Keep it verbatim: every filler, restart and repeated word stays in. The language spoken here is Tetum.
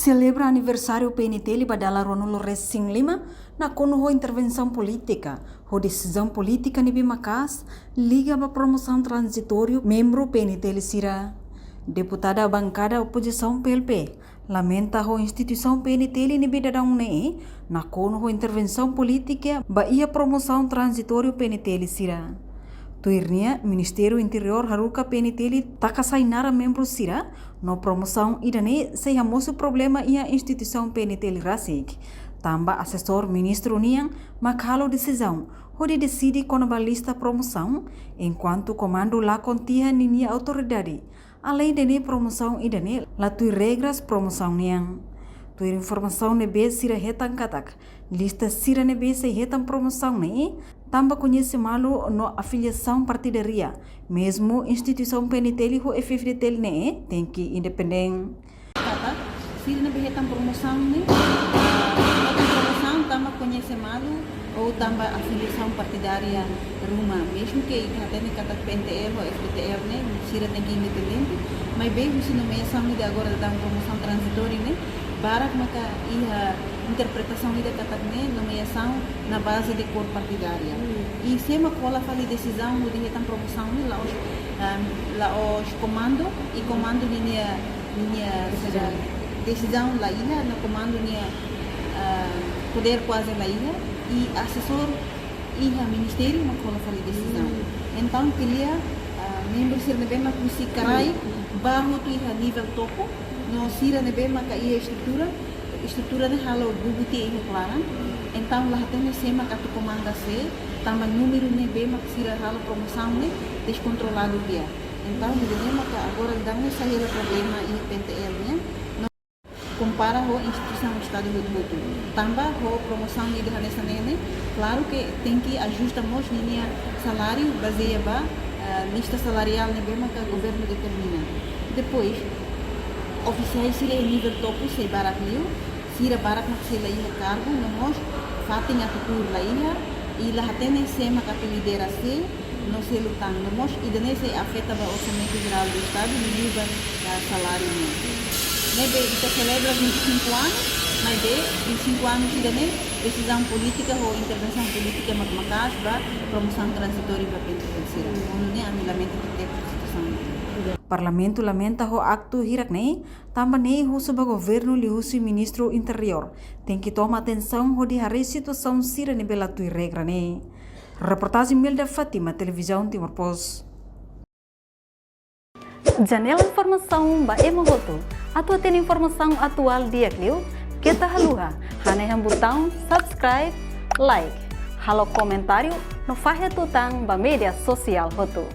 Selebra aniversáriu P N T L ba dala ruanulu resin lima, nakonu ho intervensaun polítika, ho desizaun polítika ne'ebé maka'as, liga ba promosaun tranzitóriu membru P N T L sira. Deputada bankada opozisaun P L P, lamenta ho instituisaun P N T L ne'ebé daudaun ne'e, nakonu ho intervensaun polítika ba iha promosaun tranzitóriu P N T L sira. Tuir nia, Ministériu Interiór haruka P N T L taka sai naran membru sira, no promosaun ida-ne'e sei hamosu problema iha instituisaun P N T L rasik. Tanba asesór ministru nian mak halo desizaun, hodi deside kona-ba lista promosaun, enkuantu komandu lakon tiha ninia autoridade. Aleinde ne'e, promosaun ida-ne'e la tuir regras promosaun nian. Tuir informasaun ne'ebé sira hetan katak, lista sira ne'ebé sei hetan promosaun ne'e, tanba koñese malu no afiliasaun partidária, mezmu instituisaun P N T L ho F F D T L ne'e tenke independente. Katak, sira ne'ebé hetan promosaun ne'e, hetan promosaun tanba koñese malu, ou tanba afiliasaun partidária ruma, mezmu ke ita hatene katak P N T L ho F D T L ne'e, sira tenke independente, maibé husi nomeasaun ida agora daudaun promosaun tranzitóriu ne'e, barak maka iha interpretasaun ida katak ne'e nomeasaun na baze de kór partidária. Hmm. I sé mak hola fali desizaun hodi hetan promosaun ne'e la'ós, ah, la'ós komandu, i komandu ninia, ninia, sira, desizaun la iha, no komandu nia, ah, podér kuaze la iha, i asesór iha ministériu mak hola fali desizaun. Hmm. Entaun, ko'alia, ah, membru sira ne'ebé mak husi kraik, hmm, ba hotu iha nivel topu, no sira ne'ebé maka iha estrutura, estrutura ne'e halo bubu tiha iha klaran. Entaun, la hatene sé mak atu komanda sé, tanba númeru ne'ebé mak sira halo promosaun ne'e deskontroladu tiha. Entaun, ida-ne'e maka agora daudaun ne'e sai hela problema iha P N T L nian. No kompara ho instituisaun Estadu hotu-hotu. Tanba ho promosaun ida hanesan ne'e ne'e, klaru ke tenke ajusta mós ninia saláriu bazeia ba, eh, lista salariál ne'ebé maka governu determina. Depois, ofisiais sira iha nivel topu sei barak liu, sira barak mak sei la iha kargu, no mós fatin atu tuur la iha, i la hatene sé mak atu lidera sé, no seluk tan, no mós ida-ne'e sei afeta ba Orsamentu Jerál do Estadu, liuliu ba, ah, saláriu ne'e. Ne'ebé ita selebra vinte e cinco anos, maibé vinte e cinco anos ida-ne'e, desizaun polítika ho intervensaun polítika mak maka'as ba promosaun tranzitóriu ba P N T L sira. Nune'e ami lamenta tebes situasaun. Parlamentu lamenta ho aktu hirak-ne'e, tanba ne'e husu ba governu liuhusi Ministru Interiór tenke toma atensaun hodi haree situasaun sira ne'ebé la tuir regra ne'e. Reportajen Milda Fátima, Televizaun Timor Post. Janela informasaun ba ema hotu. Atu hatene informasaun atuál di'ak liu, keta haluha hanehan butaun subscribe, like, halo komentáriu, no fahe tutan ba média sosiál hotu.